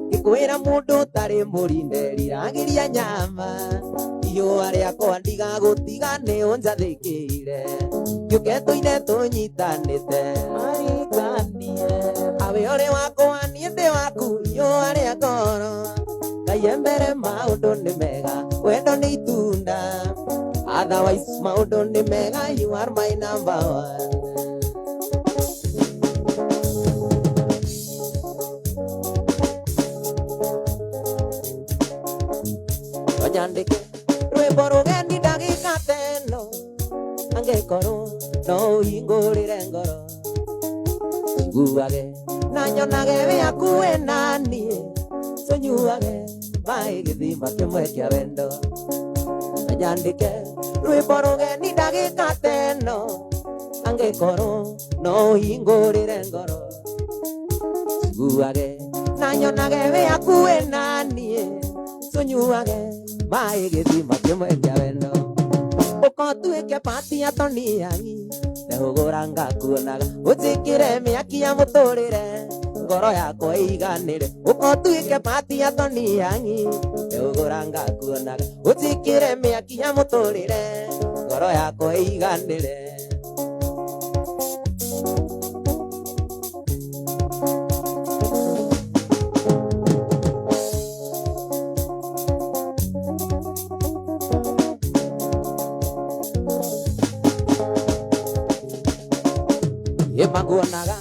Ngĩkwĩra mũndũ ũtarĩ mbũri nderiragĩria nyama. Iũa rĩakwa ndigagũtiga nĩ ũnjathĩkĩire. Gĩũke tũine tũnyitanĩte marikanie. Awe ũrĩ wakwa niĩ ndĩ waku iũa rĩa ngoro. Ngai e mbere maũndũ nĩ mega, wendo nĩ itunda. Otherwise maũndũ nĩ mega, you are my number one. Nyandĩke rwĩmbo rũgeni ndagĩka teno angĩkorwo no ũhingũrĩre ngoro njiguage na nyonage wĩ hakuhĩ na niĩ tũnyuage maĩ gĩthima kĩmwe kĩa wendo. Na nyandĩke rwĩmbo rũgeni ndagĩka teno angĩkorwo no ũhingũrĩre ngoro njiguage na nyonage wĩ hakuhĩ na niĩ tũnyuage maĩ gĩthima kĩmwe kĩa wendo. Ũkotuĩke pati ya toniangi ndehũgũra ngakuonaga ũnjĩkĩre mĩaki ya mũtũrĩre ngoro yakwa ĩiganĩre. Ũkotuĩke pati ya toniangi ndehũgũra ngakuonaga ũnjĩkĩre mĩaki ya mũtũrĩre ngoro yakwa ĩiganĩre. Ĩmaguonaga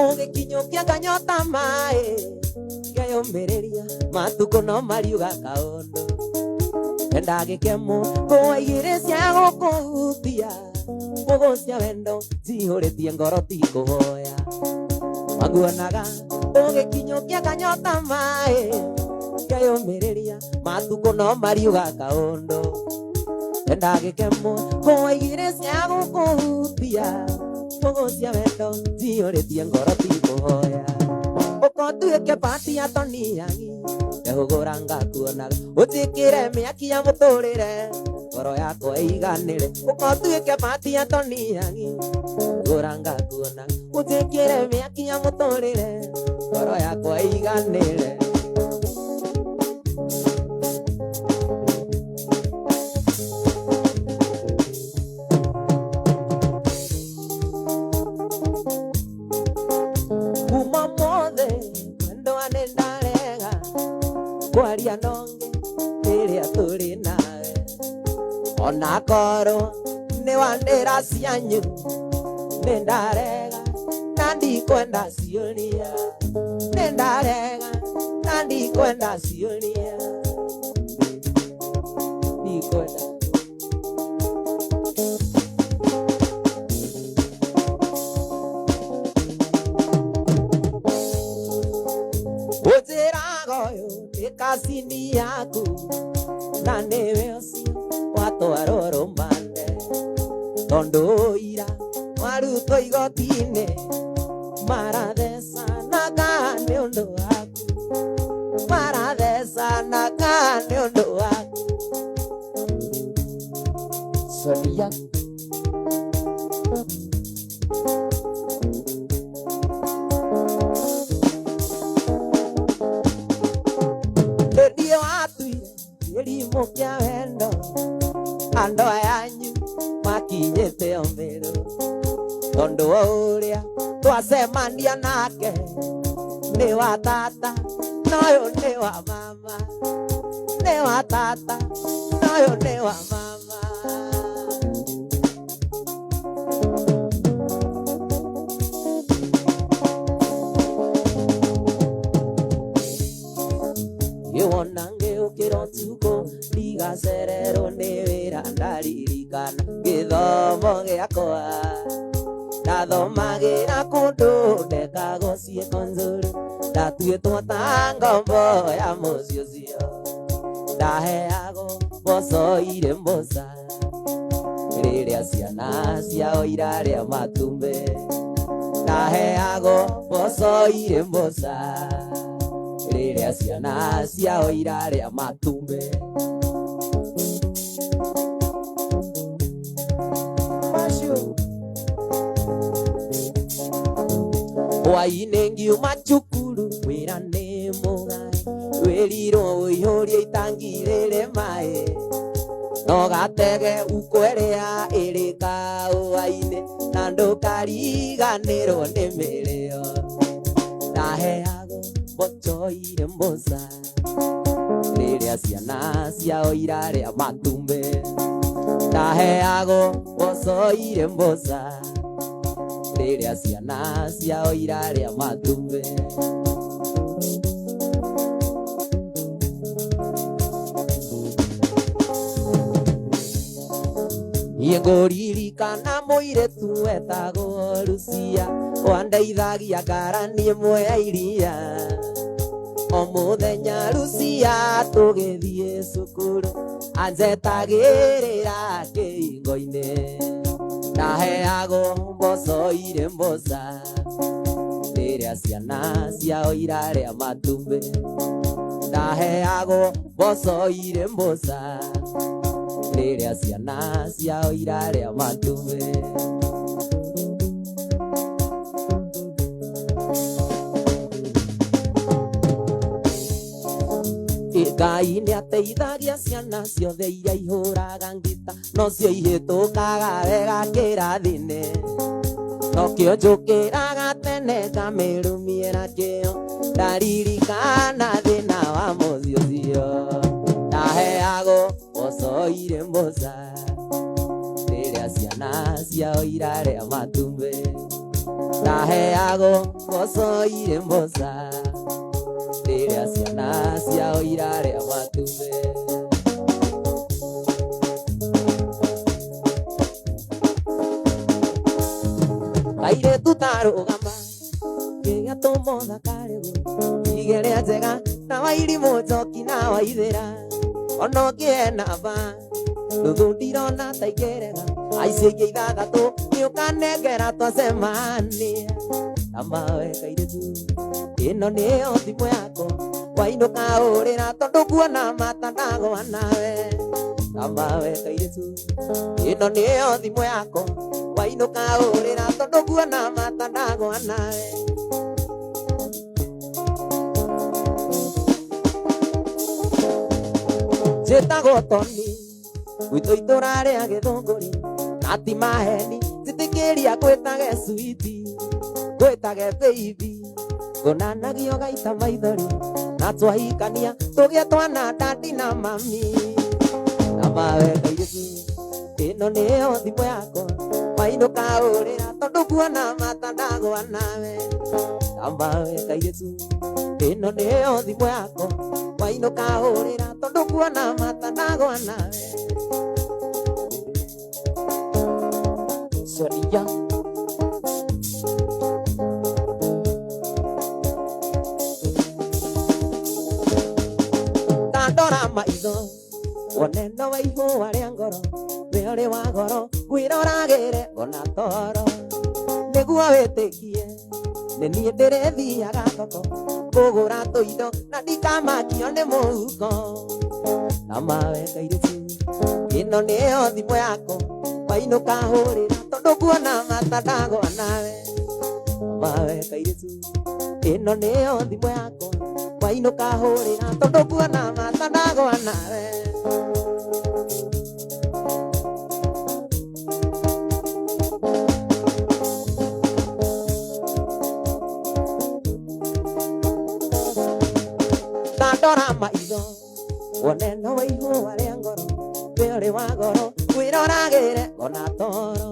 ũgĩkinyũkia nganyota maĩ ngeyũmĩrĩria matukũ no mariuga kaũndũ ndagĩkemwo ngũa igĩrĩ cia gũkũhutia mũgũ cia wendo cihũrĩtie ngoro tikũhoya. Maguonaga ũgĩkinyũkia nganyota maĩ ngeyũmĩrĩria matukũ no mariuga kaũndũ ndagĩkemwo ngũa igĩrĩ cia gũkũhutia mũgũ cia wendo cihũrĩtie ngoro tikũhoya. Ũkotuĩke pati ya toniangi ndehũgũra ngakuonaga ũnjĩkĩre mĩaki ya mũtũrĩre ngoro yakwa ĩiganĩre. Ũkotuĩke pati ya toniangi ndehũgũra ngakuonaga ũnjĩkĩre mĩaki ya mũtũrĩre ngoro yakwa ĩiganĩre. Kuma mothe wendo wa nĩ ndarega kwaria nonge rĩrĩa tũrĩ nawe onakorwo nĩ wandĩra cianyu nĩ ndarega na ndikwenda ciũria nĩ ndarega na ndikwenda ciũria ndikwenda. Ũnjĩraga ũyũ nĩ kacini yaku na nĩwe ũcio watwarwo rũmande tondũ ira warutwo igoti-inĩ marathecanaga nĩ ũndũ waku marathecanaga nĩ ũndũ waku. Sonia niĩ watuire kĩrimũ kĩa wendo andũ ayanyu makinyĩte o mĩrũ tondũ wa ũrĩa twacemania nake nĩ wa tata na ũyũ nĩ wa mama nĩ wa tata na ũyũ nĩ wa mama. Ngĩwona ngĩũkĩra ũtukũ ndigacererwo nĩ wĩra ndaririkana gĩthomo gĩakwa ndathomagĩra kũndũ ndekagwo ciĩko nzũru ndatuĩtwo ta ngombo ya mũciĩ ũcio ndaheagwo mboco irĩ mboca rĩrĩa ciana ciao irarĩa matumbĩ ndaheagwo mboco irĩ mboca rĩrĩa ciana ciao irarĩa matumbĩ. Hwaĩ-inĩ ngiuma cukuru cukuru wĩra nĩ mũgae wĩrirwo ũihũrie itangi rĩrĩ maĩ no gatege ukwerea ĩrĩ kaũa-inĩ na ndũkariganĩrwo nĩ mĩrĩo ndaheagwo mboco irĩ mboca rĩrĩa ciana ciao irarĩa matumbĩ ndaheagwo mboco irĩ mboca rĩrĩa ciana ciao irarĩa matumbĩ. Niĩ ngũririkana mũirĩtu wetagwo Lucia wandeithagia ngarani ĩmwe ya iria o mũthenya Lucia tũgĩthiĩ cukuru anjetagĩrĩra kĩhingo-inĩ ndaheagwo mboco irĩ mboca rĩrĩa ciana ciao irarĩa matumbĩ ndaheagwo mboco irĩ mboca rĩrĩa ciana ciao irarĩa matumbĩ. Ngai nĩ ateithagia ciana ciothe iria ihũraga ngita nocio ihĩtũkaga wega kĩrathi-inĩ nokĩo njũkĩraga tene ngamĩrumie na kĩo ndaririkana thĩna wa mũciĩ ũcio ndaheagwo mboco irĩ mboca rĩrĩa ciana ciao irarĩa matumbĩ ndaheagwo mboco irĩ mboca rĩrĩa ciana ciao irarĩa matumbĩ. Kairĩtu tarũgama gĩgatũma ũthakarĩgwo igĩrĩa njega na wairimũ njoki na waithĩra ona ũngĩe namba nuthu ndirona ta ingĩrega aici ingĩ ithathatũ nĩũkanengera twacemania amawe kairĩtu ĩno nĩyo thimũ yakwa wainũka ũrĩra tondũ nguona mata ndagwa nawe amawe kairĩtu ĩno nĩyo thimũ yakwa wainũka ũrĩra tondũ nguona mata ndagwa nawe. Njĩtagwo Toni gwitũ itũra rĩa Gĩthũngũri na ti maheni njĩtĩkĩria ngwĩtage switi ngwĩtage baby ngonanagio gaita maithori na twahikania tũgĩe twana dadi na mami na mawe kairĩtu ĩno nĩyo thimũ yakwa wainũka ũrĩra tondũ nguona mata ndagwa nawe na mawe kairĩtu ĩno nĩyo thimũ yakwa wainũka ũrĩra tondũ nguona mata ndagwa nawe. Sonia ndandora maitho wone no wa ihũa rĩa ngoro we ũrĩ wa goro ngwĩroragĩre ona toro nĩguo wĩtĩkie nĩ niĩ ndĩrĩthiaga thoko kũgũra tũindo na ndikamakio nĩ mũhuko na mawe kairĩtu ĩno nĩyo thimũ yakwa wainũka hũrĩra tondũ nguona mata ndagwa nawe mawe kairĩtu ĩno nĩyo thimũ yakwa wainũka hũrĩra tondũ nguona mata ndagwa nawe. Ndandora maitho wone no wa ihũa rĩa ngoro we ũrĩ wa goro ngwĩroragĩre ona toro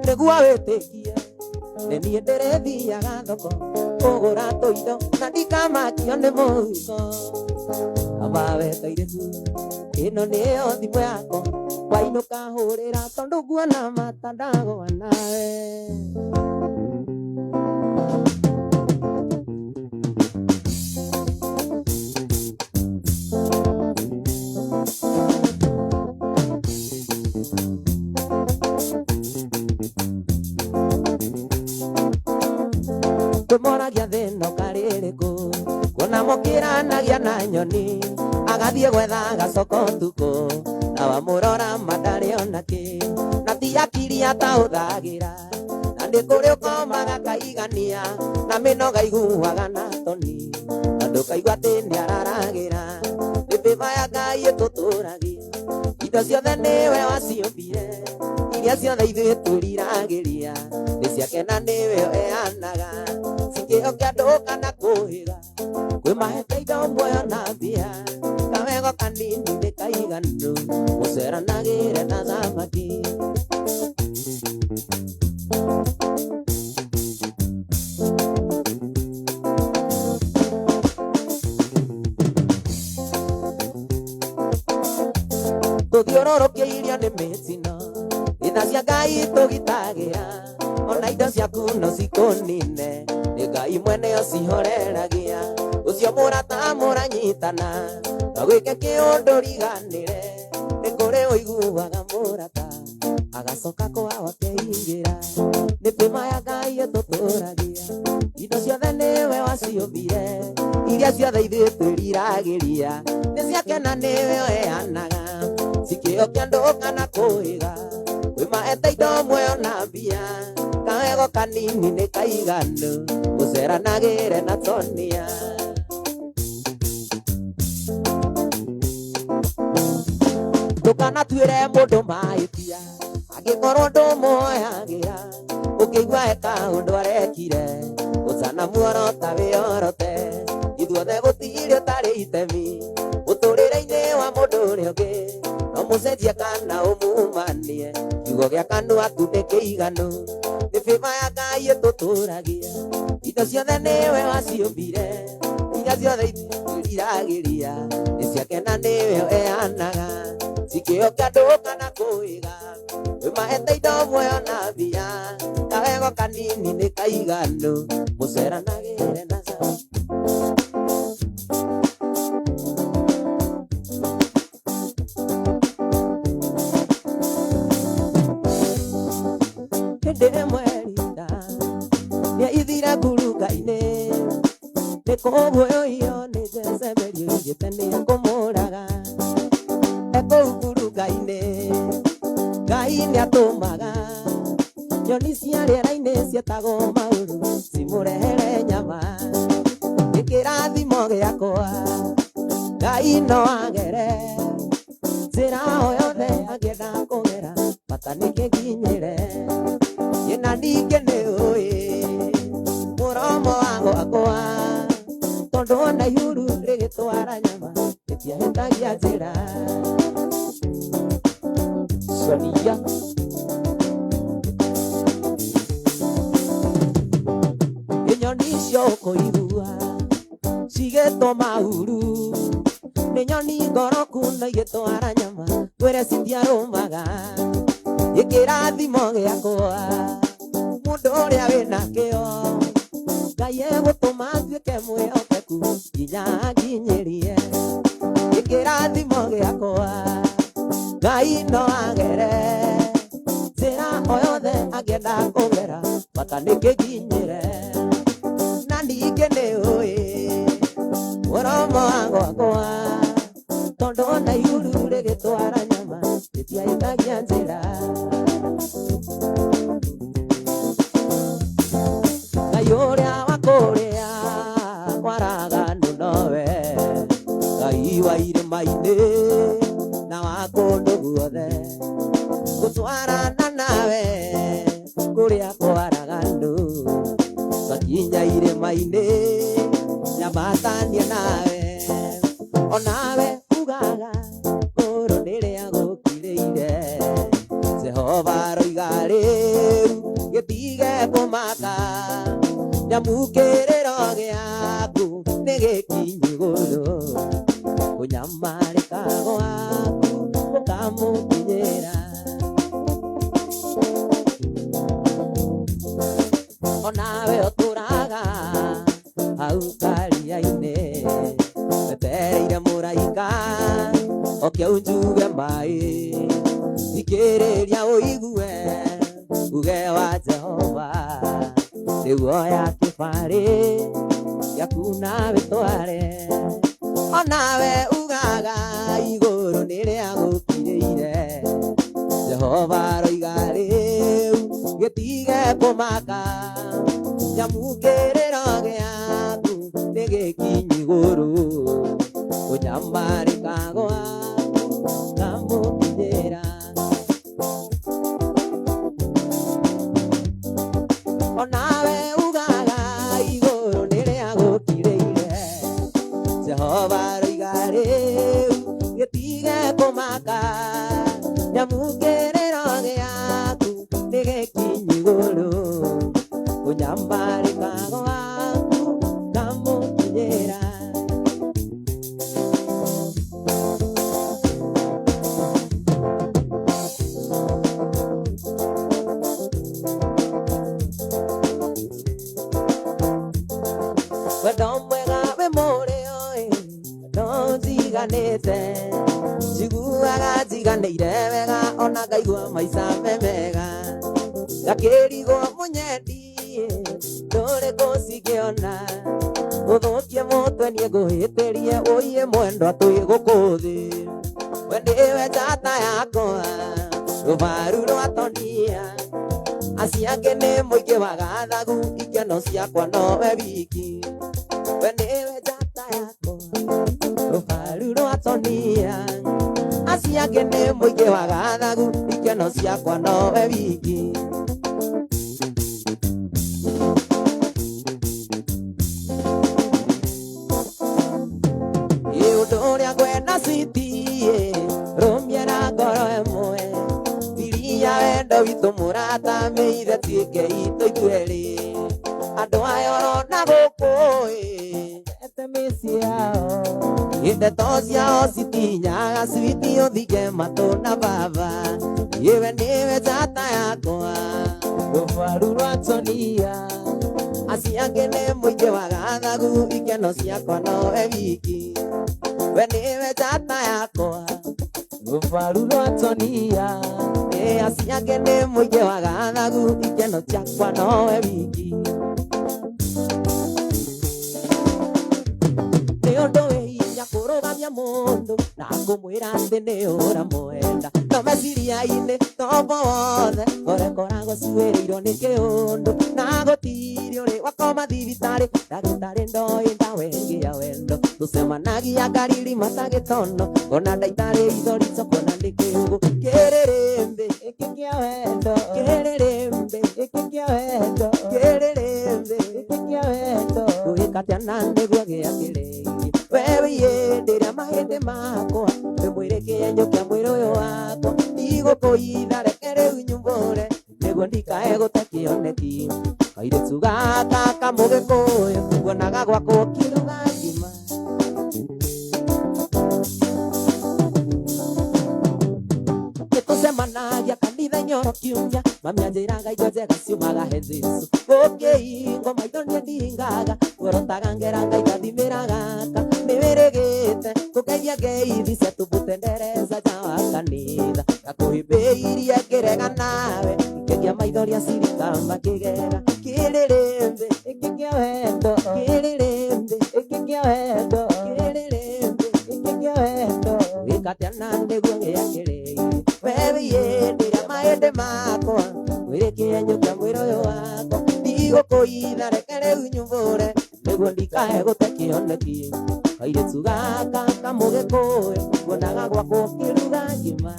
nĩguo wĩtĩkie nĩ niĩ ndĩrĩthiaga thoko kũgũra tũindo na ndikamakio nĩ mũhuko amawe kairĩtu ĩno nĩyo thimũ yakwa wainũka hũrĩra tondũ nguona mata ndagwa nawe. Twĩmoragia thĩna ũkarĩrĩkũ kuona mũkĩranagia na nyoni agathiĩ gwetha gacoko ũtukũ na wamũrora ma ndarĩ ona kĩ na ti akiri ataũthagĩra na Nĩ kũrĩ ũkomaga kaigania na mĩnoga iguaga na toni na ndũkaigua atĩ nĩararagĩra. Nĩ bĩba ya Ngai ĩtũtũragia, indo ciothe nĩwe waciũmbire, iria ciothe ithuĩ tũriragĩria nĩ ciake na nĩwe ũheanaga. Cikĩhoke andũ kana kũhĩga, kwĩ mahete indo muoyo na mbia, kawego kanini nĩ kaiganu mũceranagĩre na thamaki. Tũthiũrũrũkĩirio nĩ mĩtino, itha cia Ngai tũgitagĩra, ona indo ciaku no cikũnine, nĩ Ngai mwene ũcihoreragia. Ũcio mũrata mũranyitana, no gwĩke kĩũndũ riganĩre, nĩ kũrĩ ũiguaga mũrata agacoka kwao akeingĩra. Nĩ bĩma ya Ngai ĩtũtũragia, indo ciothe nĩwe waciũmbire, iria ciothe ithuĩ twĩriragĩria nĩ ciake na nĩwe ũheanaga. Cikĩhoke andũ kana kũhĩga, kwĩ mahete indo muoyo na mbia, kawego kanini nĩ kaiganu mũceranagĩre na tonia. Ndũkanatuĩre mũndũ mahĩtia angĩkorwo ndũmuoyagĩra, ũkĩigua he kaũndũ arekire ũtanamuorota wĩorote. Ithuothe gũtirĩ ũtarĩ itemi mũtũrĩre-inĩ wa mũndũ ũrĩa ũngĩ, no mũcenjie kana ũmumanie, kiugo gĩa kanua tu nĩ kĩiganu. Nĩ bĩba ya Ngai ĩtũtũragia, indo ciothe nĩwe waciũmbire, iria ciothe itwĩriragĩria nĩ ciake na nĩwe ũheanaga. Cikĩhoke andũ kana kũhĩga, kwĩ mahete indo muoyo na mbia, kawego kanini nĩ kaiganu mũceranagĩre na thamaki. Hĩndĩ ĩmwe rita nĩaithire ngurunga-inĩ, nĩ kũguũyũio nĩ Jezebeli oigĩte nĩekũmũraga. Ekũu ngurunga-inĩ Ngai nĩatũmaga nyoni cia rĩera-inĩ cietagwo maũru cimũrehere nyama. Nĩ kĩrathimo gĩakwa Ngai no agere njĩra o yothe angĩenda kũgera, bata nĩ kĩnginyĩre. Ĩna ningĩ nĩũĩ mũromo wa gwakwa, tondũ ona ihuru rĩgĩtwara nyama rĩtiahĩtagia njĩra. Sonia. Nyoni icio ũkũigua cigĩtwo mahuru, nĩ nyoni ngoroku na igĩtwara nyama twĩre citiarũmaga. Ĩkĩrathimo gĩakwa mũndũ ũrĩa wĩnakĩo, Ngai egũtũma nduĩke mwĩhokeku nginya anginyĩrie. Ĩkĩrathimo gĩakwa Ngai no agere njĩra o yothe angĩenda kũgera, bata nĩ kĩnginyĩre. Na ningĩ nĩũĩ mũromo wa gwakwa, tondũ ona ihuru rĩgĩtwara nyama rĩtiahĩtagia njĩra. Ngai ũrĩa wa kũrĩa kwaraganu nowe, Ngai wa irĩma-inĩ na wa kũndũ guothe, gũtwarana nawe kũrĩa kwaraganu, twakinya irĩma-inĩ nyambatanie nawe. Onawe ugaga kũrũ nĩrĩa gũkirĩire, Jehova aroiga rĩu gĩtige kũmaka, nĩamu kĩrĩro gĩaku nĩ gĩkinyu igũrũ, kũnyamarĩka gwaku gũkamũkinyĩra. Onawe ũtũraga hau karia-inĩ, wetereire mũraika oke unjuge maĩ, thikĩrĩria ũigue uge wa Jehova, rĩu oya kĩbarĩ gĩaku na wĩtware. Onawe ugaga igũrũ nĩrĩa gũkirĩire, Jehova aroiga rĩu Gĩtige kũmaka nyamũkĩrĩro gĩaku nĩ gĩkinyi igũrũ kũnyamarĩka gwaku ngamũkinyĩra onawe ugaga igũrũ nĩrĩa gũkirĩire Jehova roiga rĩu gĩtige kũmaka nyamũkĩrĩro gĩaku nĩ gĩkinyi igũrũ kũnyamarĩka gwaku ngamũkinyĩra. Wendo mwega wĩ mũrĩo ĩ no njiganĩte njiguaga njiganĩire wega ona ngaigua maica me mega ngakĩrigwo mũnyendi ndũrĩ kũcingĩona ũthũkie mũtwe niĩ ngũhĩtĩrie ũiye mwendwa twĩ gũkũ thĩ we nĩwe njata yakwa rũbaru rwa tonia acio angĩ nĩ mũingĩ wa gathagu ikeno ciakwa nowe wiki we nĩwe njata yakwa rũbaru rwa tonia acio angĩ nĩ mũingĩ wa gathagu ikeno ciakwa nowe wiki. Ũndũ ũrĩa ngwenda citie rũmia ngoro ĩmwe thiria wendo witũ mũrata mĩire tuĩke itũ ithuerĩ andũ aya ũrona gũkũ ĩ Ete mĩciĩ yao ndeto ciao citinyaga switi ũthinge matũ na baba iwe nĩwe njata yakwa rũbaru rwa tonia acio angĩ nĩ mũingĩ wa gathagu ikeno ciakwa nowe wiki we nĩwe njata yakwa rũbaru rwa tonia ĩ acio angĩ nĩ mũingĩ wa gathagu ikeno ciakwa nowe wiki. Nĩ ũndũ wĩ hinya kũrũgamia mũndũ na kũmwĩra atĩ nĩ ũramwenda no meciria-inĩ tombo wothe ũrekoragwo cuĩrĩirwo nĩ kĩũndũ na gũtirĩ ũrĩ wakoma thibitarĩ ndagĩtarĩ ndoĩ ndawa ĩngĩ ya wendo tũcemanagia ngariri matagĩtono ona ndaitarĩ ithori cokona nĩ kĩũgũ kĩrĩrĩmbĩ ĩkĩ kĩa wendo kĩrĩrĩmbĩ ĩkĩ kĩa wendo kĩrĩrĩmbĩ ĩkĩ kĩa wendo gwĩka atĩa na nĩguo gĩakĩrĩirie we wĩyendĩra mahĩndĩ makwa wĩ mwĩrĩ kĩenyo kĩa mwĩrĩ ũyũ wakwa ndigũkũitha reke rĩu nyumbũre nĩguo ndikae gũte kĩoneki kairĩtu gaka kamũgĩkũyũ nguonaga gwakwo kĩruga ngima. Nĩtũcemanagia kanitha nyoro kiumia mami anjĩraga indo njega ciumaga he Jesũ gũkĩhingwo maitho niĩ ndingaga ngorotaga ngera ngaikathimĩra gaka nĩwĩrĩgĩte kũgeria ngeithi cia tũmbũte ndereza nja wa kanitha ngakũhĩmbĩirie ngĩrega nawe ngĩgeria maitho rĩa cirika makĩgera kĩrĩrĩmbĩ ĩkĩ kĩa wendo kĩrĩrĩmbĩ ĩkĩ kĩa wendo kĩrĩrĩmbĩ ĩkĩ kĩa wendo gwĩka atĩa na nĩguo gĩakĩrĩirie we wĩyendĩra mahĩndĩ makwa mwĩrĩ kĩenyo kĩa mwĩrĩ ũyũ wakwa ndigũkũitha reke rĩu nyumbũre nĩguo ndikae gũte kĩoneki kairĩtu gaka kamũgĩkũyũ nguonaga gwakwo kĩruga ngima.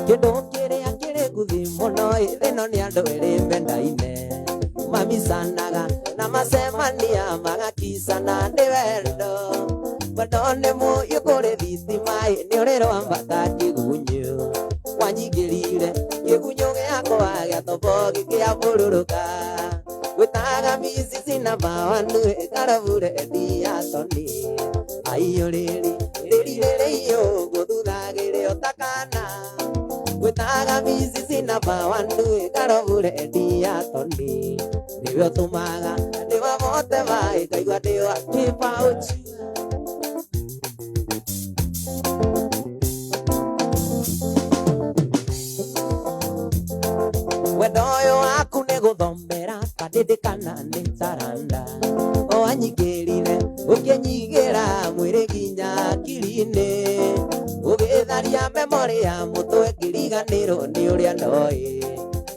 Kĩndũ kĩrĩa kĩrĩ nguthi mũno ĩno nĩ andũ erĩ mendaine mamicanaga na macemania magakicana nĩ wendo wendo nĩ mũhiũ kũrĩ thitima nĩ ũrĩ rwambata kĩgunyũ wanyingĩrire kĩgunyũ gĩakwa gĩatombo gĩkĩambũrũrũka gwĩtaga micici na mawanu ĩkarabure ndiatoni aiyũrĩri rĩrirĩrĩiyũ gũthuthagĩrĩ ũtakana gwĩtaga micici na mawanu ĩkarabure ndiatoni nĩwe ũtũmaga ndĩmamote maĩ ngaigua ndĩ wa kĩbaũci. Wendo ũyũ waku nĩ gũthomera kandĩndĩ kana nĩ Memori ya mũtwe ngĩriganĩrwo nĩ ũrĩa ndoĩ.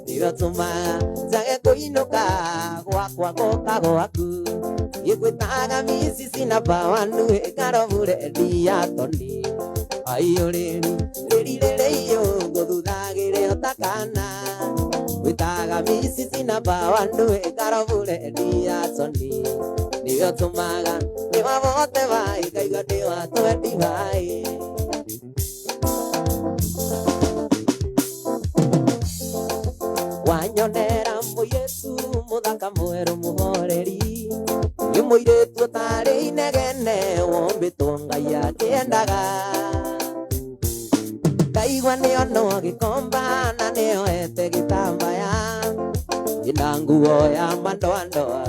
Nĩwe ũtũmaga njage kũinũka gwakwa ngoka gwaku. Gĩgwĩtaga misisi na bawanu ĩkarobure ndiatoni. Aiyũrĩri rĩrirĩrĩiyũ ngũthuthagĩre ũtakana. Gwĩtaga misisi na bawanu ĩkarobure ndiatoni. Nĩwe ũtũmaga nĩwabote vai ngaigua ndĩ wa twendi vai. Wanyonera mũirĩtu mũthaka mwerũ mũhoreri. Nĩ mũirĩtu ũtarĩ inegene wombĩtwo Ngai akĩendaga. Ndaigua nĩonwo gĩkomba na nĩoete gĩtambaya. Ĩna nguo ya mandoandoa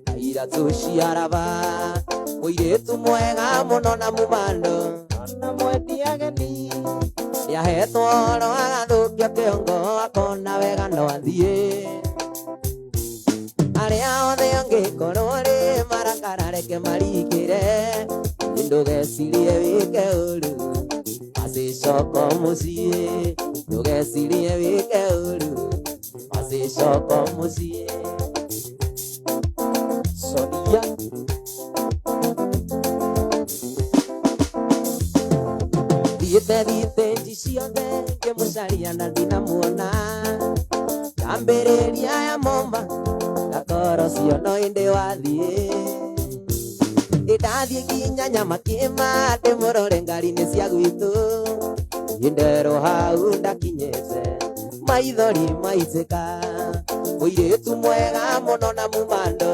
na iratũ cia raba. Mũirĩtu mwega mũno na mũmando. Ona mwendi ageni. Nĩahetwo oro agathũkia kĩongo akona wega no athiĩ. Arĩa othe angĩkorwo rĩ marakara reke marikĩre. Ndũgecirie wĩke ũru macicoka mũciĩ. Ndũgecirie wĩke ũru macicoka mũciĩ. Sonia. Thiĩte thitĩnji ciothe ngĩmũcaria na ndinamuona. Ndambĩrĩria ya Momba ndakoro cio no ĩndĩ wathiĩ. Ndathiĩ nginya Nyamakĩma ndĩmũrore ngari-inĩ cia gwitũ. Nderwo hau ndakinyĩte maithori maitĩka. Mũirĩtu mwega mũno na mũmando.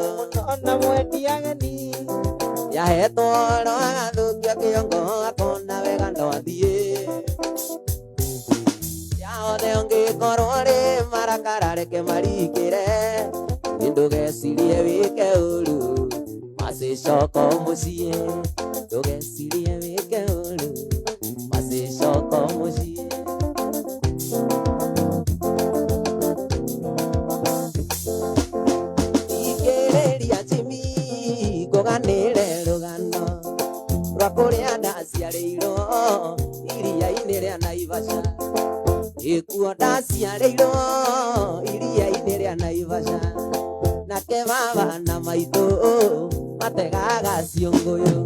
Ona mwendi ageni. Nĩahetwo oro agathũkia kĩongo akona wega no athiĩ. Yothe ũngĩkorwo rĩ marakara reke marikĩre. Ndũgecirie wĩke ũru macicoka mũciĩ. Ndũgecirie wĩke ũru macicoka mũciĩ. Thikĩrĩria Jimmy ngũganĩre rũgano rwa kũrĩa ndaciarĩirwo iria-inĩ rĩa Naivasha. Ĩkuo ndaciarĩirwo iria-inĩ rĩa Naivasha. Nake baba na maitũ mategaga ciũngũyũ.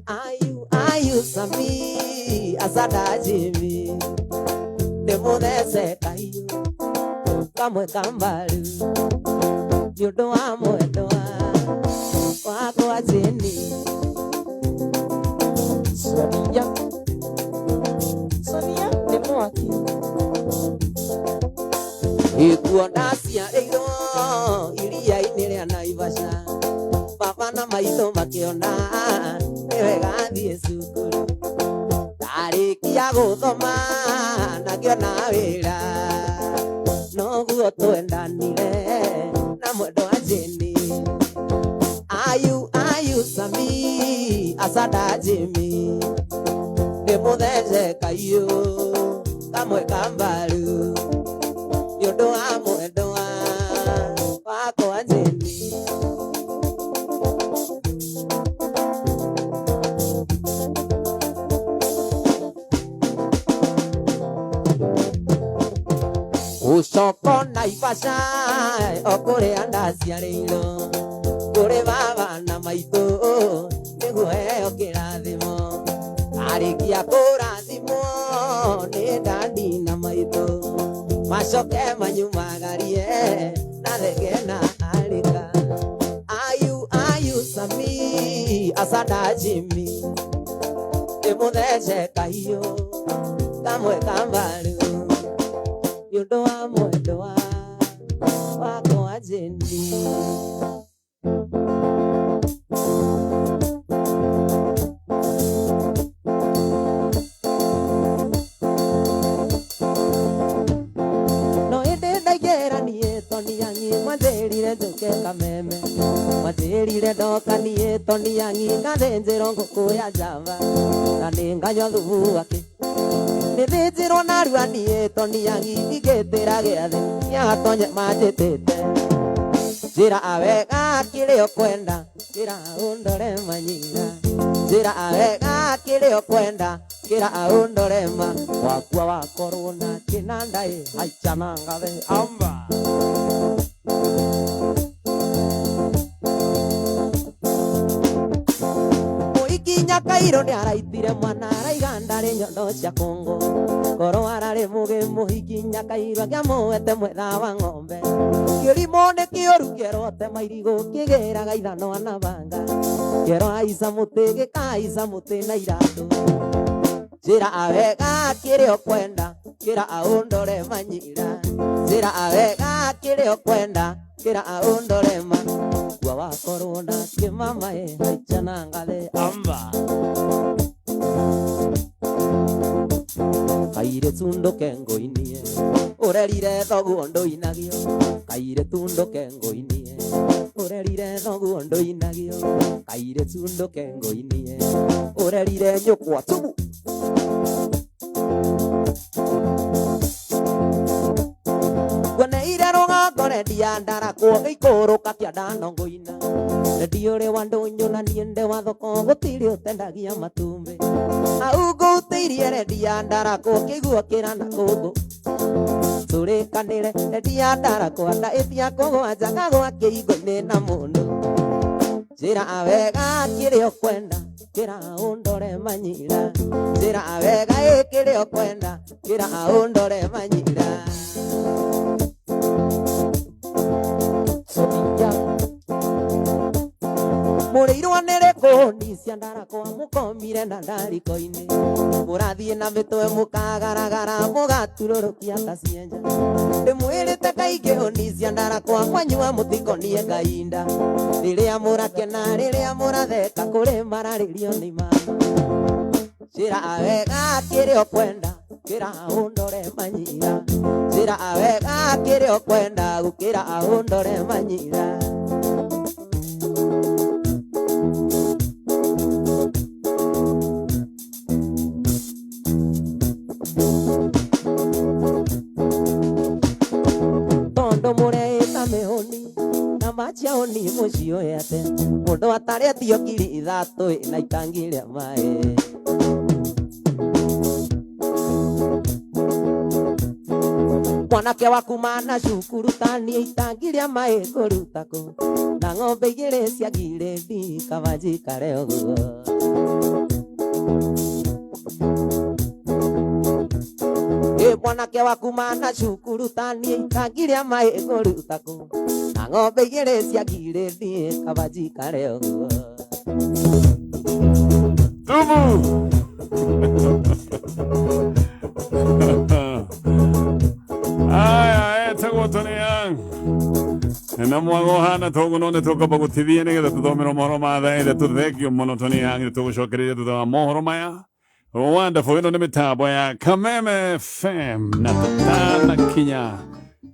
Ayu ayu Sami asada Jimmy ndĩmũthece kahiũ kamwe ka mbaru nĩ ũndũ wa mwendwa wakwa Jane. Sonia. Sonia nĩ mwaki. Ĩkuo ndaciarĩirwo iria-inĩ rĩa Naivasha. Baba na maitũ makĩona nĩ wega thiĩ cukuru. Ndarĩkia gũthoma na ngĩona wĩra. Noguo twendanire na mwendwa Jane. Ayu ayu Sami asada Jimmy ndĩmũthece kahiũ kamwe ka mbaru nĩ ũndũ wa mwendwa wakwa Jane. Gũcoka Naivasha o kũrĩa ndaciarĩirwo kũrĩ baba na maitũ nĩguo heo kĩrathimo. Arĩkia kũrathimwo nĩ ndandi na maitũ macoke manyumagarie na thenge na arĩka. Ayu ayu Sami asada Jimmy ndĩmũthece kahiũ kamwe ka mbaru nĩ ũndũ wa mwendwa wakwa Jane. No ĩndĩ ndaingĩra niĩ toni yangi mwanjĩrire njũke kameme. Mwanjĩrire ndoka niĩ toni yangi ngathĩnjĩrwo ngũkũ ya njamba na nĩ nganyua thubu wake. Nĩthĩnjĩrwo narua niĩ toni yangi ndingĩtĩra gĩathĩ nĩatonye manjĩtĩte. Njĩra wega kĩrĩa ũkwenda, njĩra ũndore manyira. Njĩra wega kĩrĩa ũkwenda, Kĩra aũndorema wakua wakorwo na kĩnanda ĩ haica na ngathe amba. Mũikinya kairũ nĩ araitire mwana araiga ndarĩ nyondo cia Kongo. Korwo ararĩ mũgĩ mũhikinya kairũ akĩamũete mwetha wa ng'ombe. Kĩrimũ nĩ kĩũru kĩerwo tema irigũ kĩgĩraga ithanwa na banga. Kĩerwo haica mũtĩ gĩkahaica mũtĩ na iratũ. Njĩra wega kĩrĩa ũkwenda kĩra aũndore manyira. Njĩra wega kĩrĩa ũkwenda kĩra aũndore ma. Kua wakorwo na kĩmama ĩ haica na ngathe amba. Kairĩtu ndũke ngũinie ũrerire thoguo ndũinagio. Kairĩtu ndũke ngũinie ũrerire thoguo ndũinagio. Kairĩtu ndũke ngũinie ũrerire nyũkwa tubu. Nguoneire rũgongo rendia ndarakwo gĩikũrũka kĩanda no ngũina. Rendio ũrĩ wa ndũnyũ na niĩ ndĩ wa thoko gũtirĩ ũtendagia matumbĩ. Hau ngũtĩirie rendia ndarakwo kĩguo kĩra na kũngũ. Tũrĩkanĩre rendia ndarakwo ndaĩtia kũgwanja kagwa kĩhingo-inĩ na mũndũ. Njĩra wega kĩrĩa ũkwenda kĩra ũndore manyira. Njĩra wega ĩ kĩrĩa ũkwenda kĩra ũndore manyira. Sonia. Mũrĩirwo nĩ rĩkũni cia ndarakwa mũkomire na ndariko-inĩ. Mũrathiĩ na mĩtwe mũkagaragara mũgaturũrũkia ta cienja. Ndĩmwĩrĩte kaingĩ ũni cia ndarakwa mwanyua mũtikonie kahinda. Rĩrĩa mũrakena rĩrĩa mũratheka kũrĩ mararĩrio nĩ mama. Njĩra wega kĩrĩa ũkwenda kĩra ũndore manyira. Njĩra wega kĩrĩa ũkwenda gũkĩra ũndore manyira. Tondo mũreĩta mĩhũni na maciaũni mũcioe ate. Mũndũ atarĩtio ngiri ithatũ na itangi rĩa maĩ. Mwanake waku mana cukuru tanie itangi rĩa maĩ ngũruta kũ. Na ng'ombe igĩrĩ cia ngirĩndi kaba njikare ũguo. Ĩ mwanake waku mana cukuru tanie itangi rĩa maĩ ngũruta kũ. Na ng'ombe igĩrĩ cia ngirĩndi kaba njikare ũguo. Tubu. Aya etagwo Tony Young. Na mwago hana togo no nĩtũkwamba gũtithia nĩgetha tũthomerwo mohoro ma thaa ithatũ. Thengio mũno Tony Young, nĩtũgũcokereria thutha wa mohoro maya. Wonderful, ĩno nĩ mĩtambo ya Kameme FM na tũtanakinya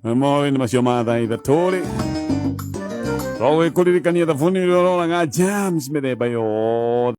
mohoro-inĩ macio ma thaa ithatũ rĩ, tũgwĩkũririkania thabuni ũrĩa ũroraga germs mĩthemba yothe.